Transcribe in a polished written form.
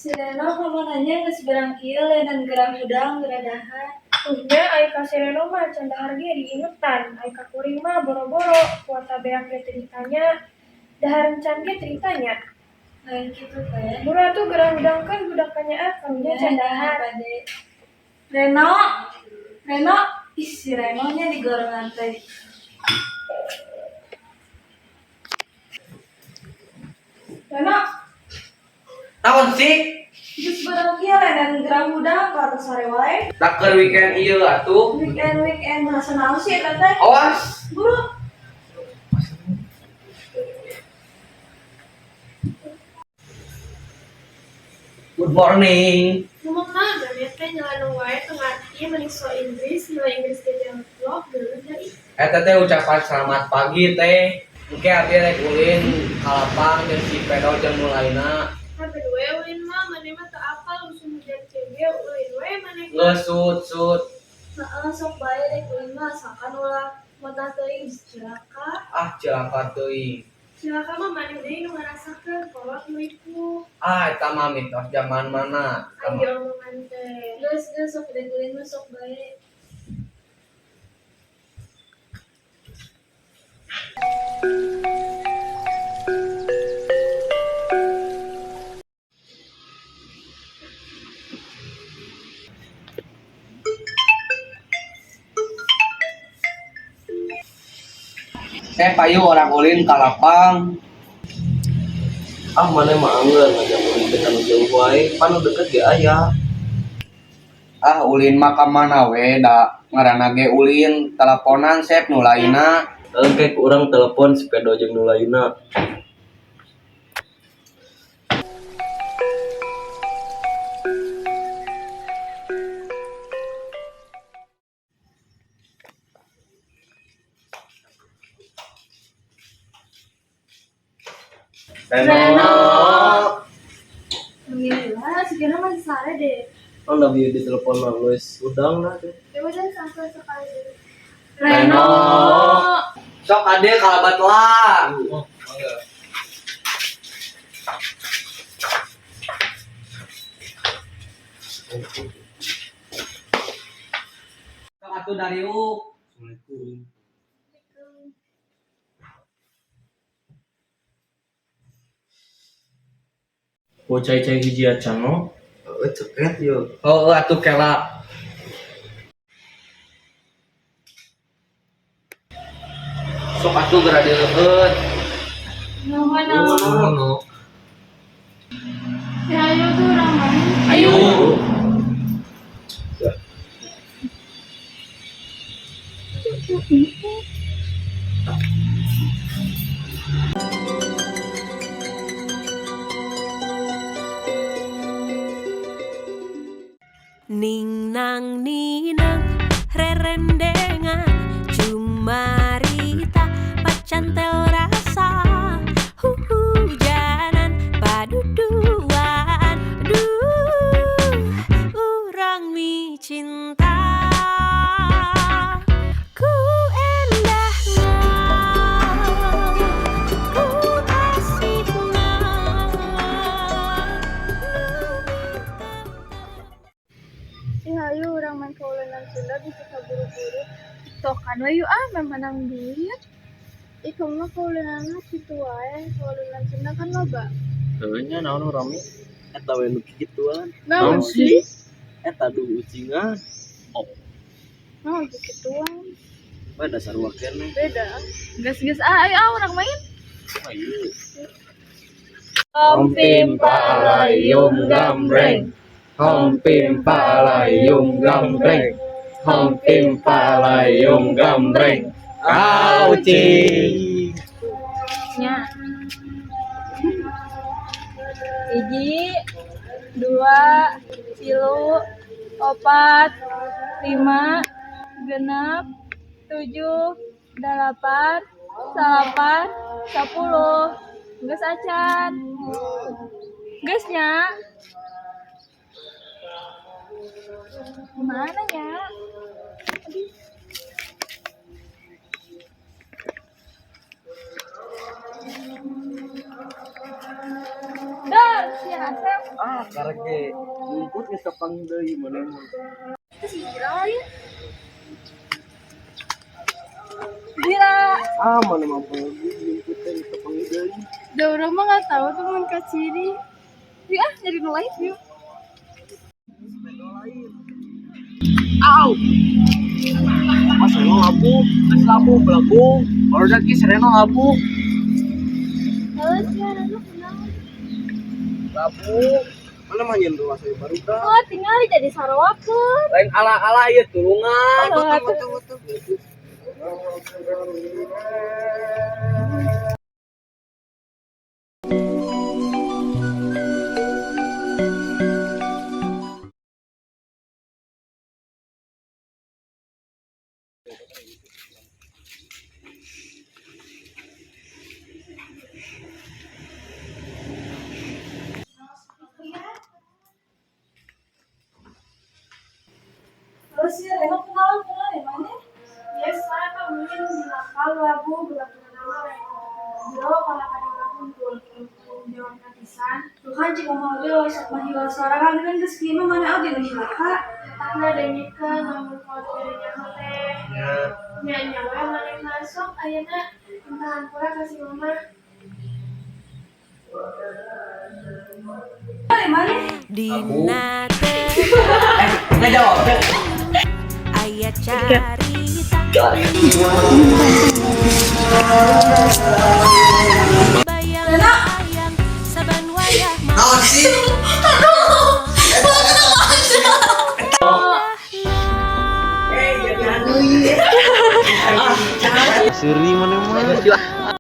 Si Reno kamananya geus berang kieu leuneuh gerang hudang geura dahar. Tuhnya ai ka si Reno mah can dahar ge diingetan, ai ka kuring mah boro-boro kuota beak ge teu ditanya, dahar encan ge teu ditanya. Lain kitu teh. Buru atuh geura hudangkeun budak kanyaah karunya can dahar. Bade. Reno, Reno, ih si Reno nya digorengan teh. Reno, Naon sih? Geus beurang kieu leuneuh gerang hudang ka sare wae. Da keur weekend ieu atuh. Weekend weekend bahasa naon sih eta teh? Awas. Buru. Good morning. Ngomong maneh teh nyeleneh wae teu ngarti meni so Inggris, nilai Inggris ge jeblok geuleuh da ih. Eta teh ucapan selamat pagi teh. Engke abdi rek ulin ka lapang jeung si Pedo jeung nu lainna. Hampir we ulin mah maneh mah teu apal usum hujan kieu ge ulin we maneh mah. Geus sut sut. Heeh, sok bae rek ulin mah asalkan ulah motah teuing cilaka. Ah, cilaka teuing. Cilaka mah maneh deui nu ngarasakeun kolot nu ripuh. Ah, eta mah mitos zaman mana. Eta mah. Aya omongan teh. Geus geus sok rek ulin mah sok bae. Teh payu orang ulin ka lapang. Ah, maneh mah angeur ngajak ulin teh kanu jauh wae, pan nu deket ge aya. Ah, ulin mah ka mana we da ngaranna ge ulin teleponan sep nu lainna. Engke ku urang telepon si Pedo jeung nu lainna. Reno. Alhamdulillah, sigana masih sare deh. Oh, nabi di telepon mah geus hudang lah teh. Coba deh sampai sekali dulu. Reno. Sok ade kalabat lah. Oh, mangga. Sok atuh dariuk. Assalamualaikum. Oh, cai-cai hiji acan no. Heeh, ceket yo. Oh, atuh kela. Sok atuh geura dileueut. Nuhun. No. Ya ayo tuh urang main. Ayo. Ning nang ninang rerendengan cumarita pacantel rasa huhujanan paduduan duh urang micinta ku endahna ku asikna. Ih ayo urang main kaulinan Sunda bisa kaburu-buru. Tiktokan we yuk ah menang duit. Ih kamu mah kaulinanna kitu wae, kaulinan Sunda kan loba. Heuh nya naon nu rame? Eta we nu kikituan. Naon sih? Eta duh ucingan. Oh, Naon kikituan? we dasar wakeneh. Beda. Gas-gas ah ayo ah urang main. Ayo. Om pim palayung gambreng. Om pim palayung gambreng. Om pim palayung gambreng. Aucing. Nya. Hiji, dua, tilu, opat, lima, genep, tujuh, dalapan, salapan, 10. Geus acan. Geus nya. Gimana nya? Aduh. Dah. Si Asep. Ah, karek ge nyumput geus kapanggih deui maneh mah. Itu si Gira ya. Gira. Ah, maneh mah bagus nyumput teh geus kapanggih deui. Da urang mah nggak tahu teman kaciri. Yuk ah, nyari nu lain yuk. Au. Mas Reno labuh, mas labuh belagu. Baru lagi Reno labuh. Halo, si Reno kenal. Labuh. Mana mah nyen rumah saya baru dah. Oh, tinggal jadi sarawakeun. Lain ala-ala ieu tulungan. Oh, Betul, betul. Terus si Reno kenalan kenal ya mana? Biasa kamu di lapang labu belakang nama Reno. Jero kalau kadang kumpul jawab gratisan. Tuh kan cik mah oge sok mah hilal sorangan kan geus kieu mah mana oge nu cilaka. Tetangga dengikeun lamun kalau nyaho teh. Nya nya we manehna sok ayeuna minta hampura ka si mama. Kenal ya mana? Dina teh Nggak jawab. aya carita Bayang-bayang saban wayah Naon sih? Seuri maneh mah.